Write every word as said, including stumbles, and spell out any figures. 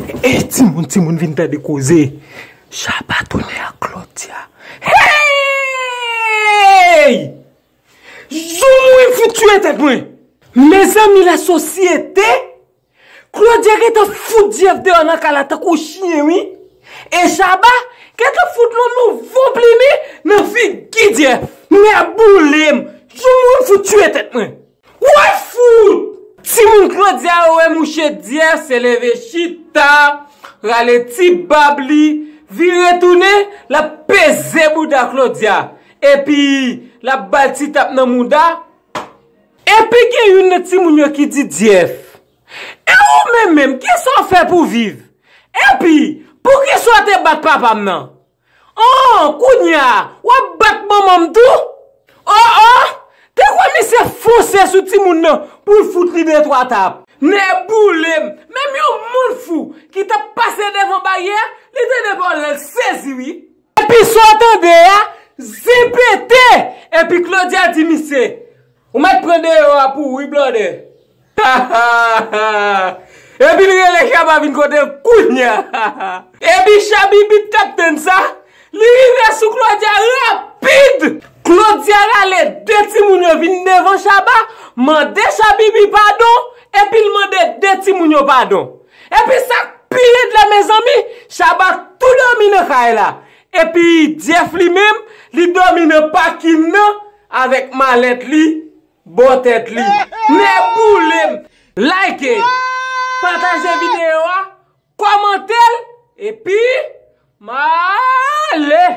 E timoun, timoun vin tande koze. Shabba tounen ak Claudia. Hey! Jou mwen fout tiye tèt mwen. Mezanmi, la sosyete. Claudia gentan fout Jeff deyò nan kay la tankou chen, wi. E Shabba gentan fout yon nouvo plimi nan figi Jeff. Nèboulem. Jou mwen fout tiye tèt mwen. Woy fout! Timoun Claudia yo wè mouche Jeff se leve chita, rale ti bab li, vire tounen, l ap peze bouda Claudia. Epi, l ap ba l ti tap nan mouda. Epi gen youn nan timoun yo ki di Jeff, e ou menm menm, kisa w fè pou viv? Epi, poukisa w te bat papa m nan? Oh, kounye a, w ap bat manman m tou? Oh, oh, te kwè misye fonse sou timoun nan pou l fout li de twa tap. Nèboulem, menm yon moun fou ki t ap pase devan baryè, li tande pawòl la, l sezi wi. Epi sa w tande a, zen pete! Epi Claudia di misye, ou mèt pran deyò a pou ou wi blòdè. Epi l rele Shabba vin kote l kounye a. Epi Shabibi t ap tann sa, li rive sou Claudia rapid. Claudia rale de timoun yo vin devan Shabba, mande Shabibi padon, epi l mande de timoun yo padon. Epi sa k pi red la, mezanmi, Shabba tou dòmi nan kay la. Epi Jeff li menm, li dòmi nan pakin nan avèk malèt li bò tèt li. Nèboulem! Like, pataje videyo a, kòmante l, epi m ale!